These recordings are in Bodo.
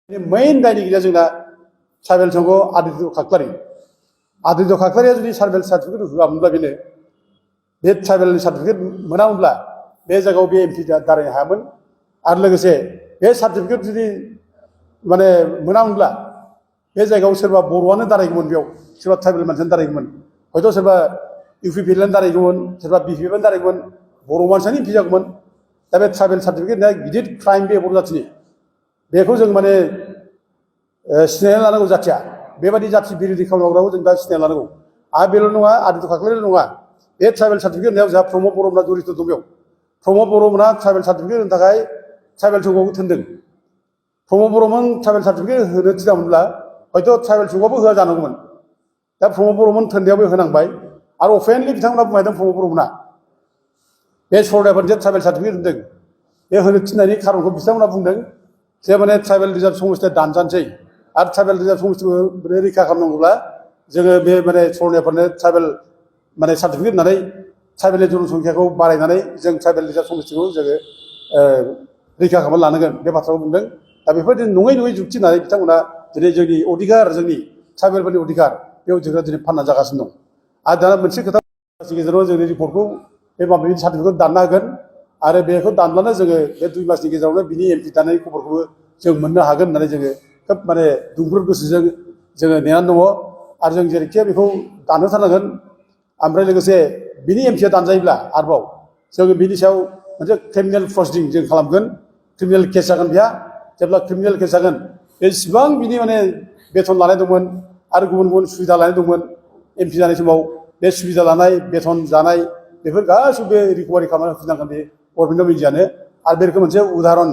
मेइन दायनिगिरिया जोंना ट्राइबेल संघ आदित्य खाख्लारिया जुदि ट्राइबेल सार्टिफिकेट होआमोनब्ला बेनो बे ट्राइबेल सार्टिफिकेट मोनामोनब्ला बे जायगायाव बे एमपि दारायनो हायामोन आरो लोगोसे बे सार्टिफिकेट जुदि माने मोनामोनब्ला बे जायगायाव सोरबा बर'आनो दारायगौमोन बेयाव सोरबा ट्राइबेल मानसियानो दारायगौमोन हयथ' सोरबा इउपिपिएलआनो दारायगौमोन सोरबा बिपिएफआनो दारायगौमन बर' मानसियानो एमपि जागौमोन दा बे ट्राइबेल सार्टिफिकेट होननाया गिदिर क्राइम बे बर' जाथिनि बेखौ जों माने सिनायनानै लानांगौ जाथिया बेबायदि जाथि बिरोधि खालामग्राखौ जों दा सिनायनानै लानांगौ आरो बेल' नङा आदित्य खाख्लारिल' नङा बे ट्राइबेल सार्टिफिकेट होनायाव जोंहा प्रमद बर'मोना जरित दं बेयाव प्रमद बर'मोना ट्राइबेल सार्टिफिकेट होनो थाखाय ट्राइबेल संघखौ थिनदों प्रमद बर'मोन ट्राइबेल सार्टिफिकेट होनो थिनामोनब्ला हयथ' ट्राइबेल संघआबो होआ जानांगौमोन दा प्रमद बर'मोन थिननायावबो होनांबाय आरो अफेनलि बिथांमोना बुंबायदों प्रमद बर'मोना बे सरदारफोरजों ट्राइबेल सार्टिफिकेट होदों बे होनो थिननायनि खारनखौ बिथांमोना बुंदों जे माने ट्राइबेल रिजार्भ समस्थिया दानजानोसै आरो ट्राइबेल रिजार्भ समस्थिखौ रैखा खालामनांगौब्ला जोङो बे माने सरदारफोरनो ट्राइबेल माने सार्टिफिकेट होनानै ट्राइबेलनि जनसंख्याखौ बारायनानै जों ट्राइबेल रिजार्भ समस्थिखौ जोङो रैखा खालामना लानांगोन बे बाथ्राखौ बुंदों दा बेफोरबायदि नङै जुक्ति होननानै बिथांमोना दिनै जोंनि अधिकार जोंनि ट्राइबेलफोरनि अधिकार बे अधिकारखौ दिनै फानना जागासिनो दं आरो दा मोनसे खोथा गेजेराव जोंनि रिपर्टखौ बे माबायदि सार्टिफिकेट दाननो हागोन आरो बेखौ दानब्लानो जोङो बे 2 मासनि गेजेरावनो बिनि एमपि दाननायनि खबरखौबो जों मोननो हागोन होननानै जोङो खोब माने दुंब्रुद गोसोजों जोङो नेनानै दङ आरो जों जेरैखि बेखौ दानहोथारनांगोन ओमफ्राय लोगोसे बिनि एमपिआ दानजायोब्ला आरोबाव जोङो बिनि सायाव मोनसे क्रिमिनेल प्रसिडिं जों खालामगोन क्रिमिनेल केस जागोन बेहा जेब्ला क्रिमिनेल केस जागोन बेसेबां बिनि माने बेथन लानाय दंमोन आरो गुबुन सुबिदा लानाय दंमोन एमपि जानाय समाव बे सुबिदा लानाय बेथन जानाय बेफोर गासिबो रिकभारि खालामनानै होफिननांगोन बे गभर्नमेन्ट अफ इन्डियानो आरो बे रोखोम मोनसे उदाहरन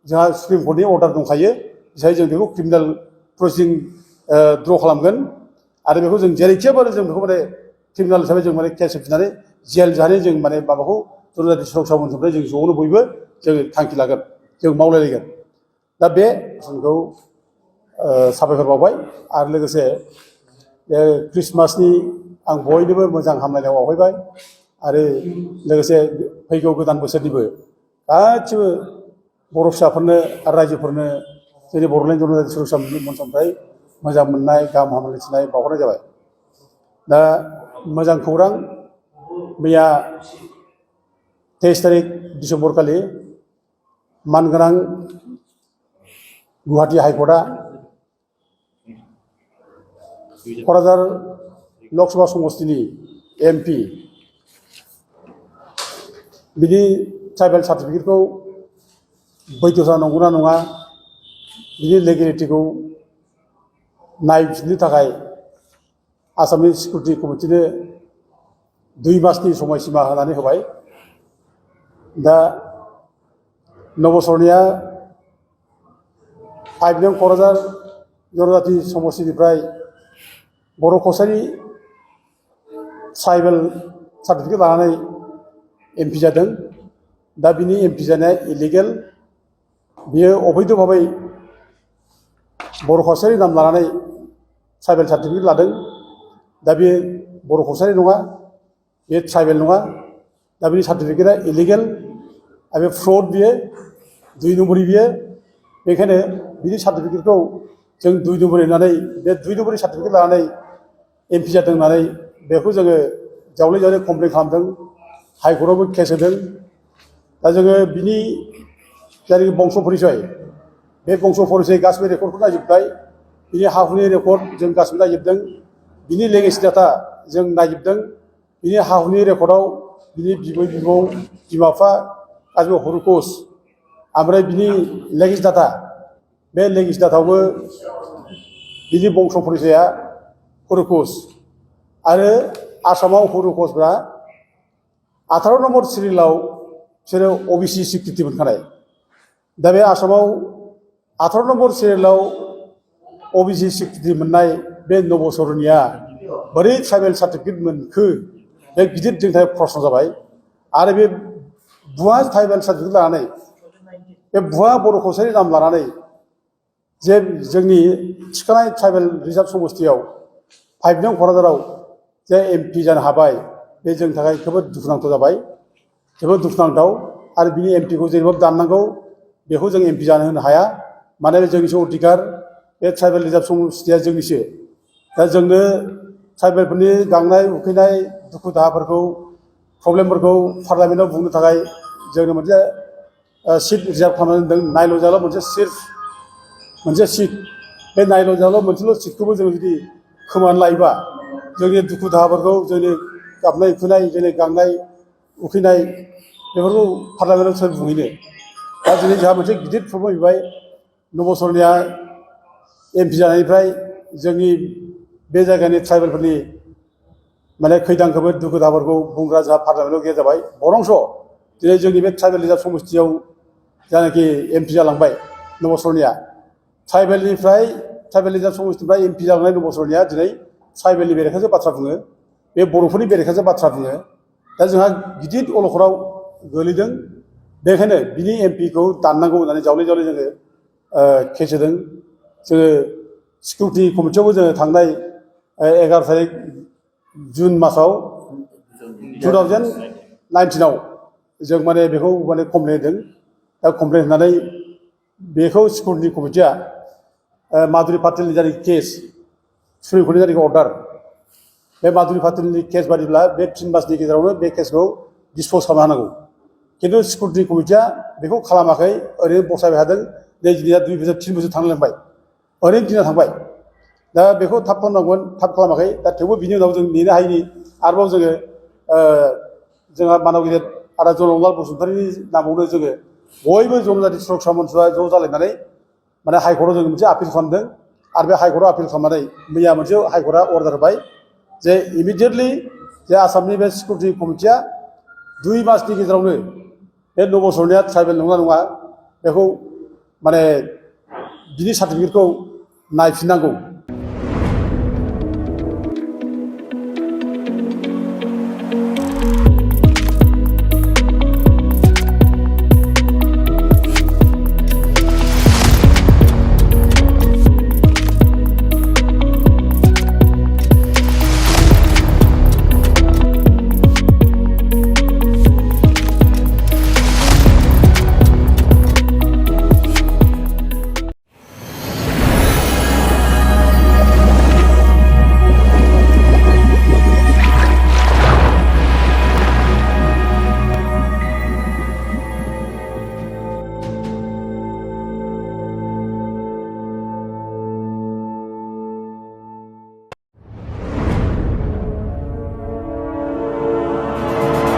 जोंहा सुप्रिम कर्टनि अर्डार दंखायो जाय जों बेखौ क्रिमिनेल प्रसिडिं द्र खालामगोन आरो बेखौ जों जेरैखियाबो जों बेखौ माने क्रिमिनेल हिसाबै जों माने केस होफिननानै जेल जानानै जों माने माबाखौ जनजाति सुरक्षा मन्थ्रिनिफ्राय जों ज'नो बयबो जों थांखि लागोन जों मावलायलायगोन दा बे जोंखौ साबायखर बावबाय आरो लोगोसे बे ख्रिस्टमासनि आं बयनोबो मोजां हामलायनाय बावहरबाय आरो लोगोसे फैगौ गोदान बोसोरनिबो गासिबो बर' फिसाफोरनो आरो रायजोफोरनो जोंनि बड'लेण्ड जनजाति सुरक्षा मन्चनिफ्राय मोजां मोननाय गाहाम हामलायथिनाय बावहरनाय जाबाय दा मोजां खौरां मैया 23 तारिख डिसेम्बर खालि मानगोनां गुवाहाटी हाइकर्टआ क'क्राझार लकसभा समस्तिनि एमपि बिनि ट्राइबेल सार्टिफिकेटखौ बैधता नंगौना नङा बिनि लेगेलिटिखौ नायफिननो थाखाय आसामनि सिकिउरिटि कमिटिनो 2 मासनि समायसीमा होनानै होबाय दा नबसरनिया 5 नं क'क्राझार जनजाति समस्तिनिफ्राय बर' कसारी ट्राइबेल सार्टिफिकेट लानानै एमपि जादों दा बिनि एमपि जानाया इलिगेल बियो अबैध भाबै बर' कसारी नाम लानानै ट्राइबेल सार्टिफिकेट लादों दा बे बर' कसारी नङा बे ट्राइबेल नङा दा बिनि सार्टिफिकेटआ इलिगेल आरो बे फ्रड बियो 2 नम्बरि बियो बेखायनो बिनि सार्टिफिकेटखौ जों 2 नम्बरि होननानै बे 2 नम्बरि सार्टिफिकेट लानानै एमपि जादों होननानै बेखौ जोङो जावले कमप्लेन खालामदों हाइकर्टआवबो केस होदों दा जोङो बिनि जायनाखि बंश परिचय बे बंश परिचय गासिबो रेकर्डखौ नायजोब्बाय बिनि हा हुनि रेकर्ड जों गासिबो नायजोबदों बिनि लेगेसि डाटा जों नायजोबदों बिनि हा हुनि रेकर्डआव बिनि बिबै बिबौ बिमा बिफा गासिबो हर'कस ओमफ्राय बिनि लेगेसि डाटा बे लेगेसि डाटायावबो बिनि बंश परिचया हर'कस आरो आसामाव हर'कसफ्रा 18 नम्बर सिरियालाव बिसोरो अबिसि स्वीकृति मोनखानाय दा बे आसामाव 18 नम्बर सिरियालाव अबिसि स्वीकृति मोननाय बे नबसरनिया बोरै ट्राइबेल सार्टिफिकेट मोनखो बे गिदिर जोंनि थाखाय प्रश्न जाबाय आरो बे भुवा ट्राइबेल सार्टिफिकेट लानानै बे भुवा बर' कसारी नाम लानानै जे जोंनि थिखानाय ट्राइबेल रिजार्भ समस्तियाव 5 नं क'क्राझाराव जे एमपि जानो हाबाय बे जोंनि थाखाय जोबोद दुखुनांथाव जाबाय जोबोद दुखुनांथाव आरो बिनि एमपिखौ जेरैबाबो दाननांगौ बेखौ जों एमपि जानो होनो हाया माने जोंनिसो अधिकार बे ट्राइबेल रिजार्भ समस्थिया जोंनिसो दा जोंनो ट्राइबेलफोरनि गांनाय उखैनाय दुखु दाहाफोरखौ प्रब्लेमफोरखौ पार्लामेन्टआव बुंनो थाखाय जोंनो मोनसे सिट रिजार्भ खालामनानै दोनदों नायल' जाल' मोनसे सिट बे नायल' जाल' मोनसेल' सिटखौबो जों जुदि खोमानानै लायोबा जोंनि दुखु दाहाफोरखौ जोंनि गाबनाय उखैनाय जोंनि गांनाय उखैनाय बेफोरखौ पार्लामेन्टआव सोर बुंहैनो दा दिनै जोंहा मोनसे गिदिर प्रब्लेम फैबाय नबसरनिया एमपि जानायनिफ्राय जोंनि बे जायगानि ट्राइबेलफोरनि माने खैदां खैफोद दुखु दाहाफोरखौ बुंग्रा जोंहा पार्लामेन्टआव गैया जाबाय बरंस' दिनै जोंनि बे ट्राइबेल रिजार्भ समस्थियाव जानाखि एमपि जालांबाय नबसरनिया ट्राइबेल रिजार्भ समस्थिनिफ्राय एमपि जालांनाय नबसरनिया दिनै ट्राइबेलनि बेरेखासो बाथ्रा बुङो बे बर'फोरनि बेरेखासो बाथ्रा बुङो दा जोंहा गिदिर अलखदाव गोलैदों बेखायनो बिनि एमपिखौ दाननांगौ होननानै जावले जावले जोङो केस होदों जोङो सिकिउरिटि कमिटियावबो जोङो थांनाय 11 तारिख जुन मासाव 2019आव जों माने बेखौ माने कमप्लेन होदों दा कमप्लेन होनानै बेखौ सिकिउरिटि कमिटिया माधुरि पाटिलनि जायनाखि केस सुप्रिम कर्टनि जायनाखि अर्डार बे माधुरि पाटिलनि केस बादिब्ला बे 3 मासनि गेजेरावनो बे केसखौ डिसप'ज खालामनो हानांगौ खिन्थु सिकिउरिटि कमिटिया बेखौ खालामाखै ओरैनो बसायबाय थादों नै दिनैया 2 बोसोर 3 बोसोर थांलांबाय ओरैनो दिना थांबाय दा बेखौ थाब खालामनांगौमोन थाब खालामाखै दा थेवबो बिनि उनाव जों नेनो हायिनि आरोबाव जोङो जोंहा मानव गिदिर आदा जनरलाल बसुमतारीनि नामावनो जोङो बयबो जनजाति सुरक्षा मन्थ्रिया ज' जालायनानै माने हाइकर्टआव जोङो मोनसे आपिल खालामदों आरो बे हाइकर्टआव आपिल खालामनानै मैया मोनसे हाइकर्टआ अर्डार होबाय जे इमिडियेटलि जे आसामनि बे सिकिउरिटि कमिटिया 2 मासनि गेजेरावनो बे नबसरनिया ट्राइबेल नंगौना नङा बेखौ माने बिनि सार्टिफिकेटखौ नायफिननांगौ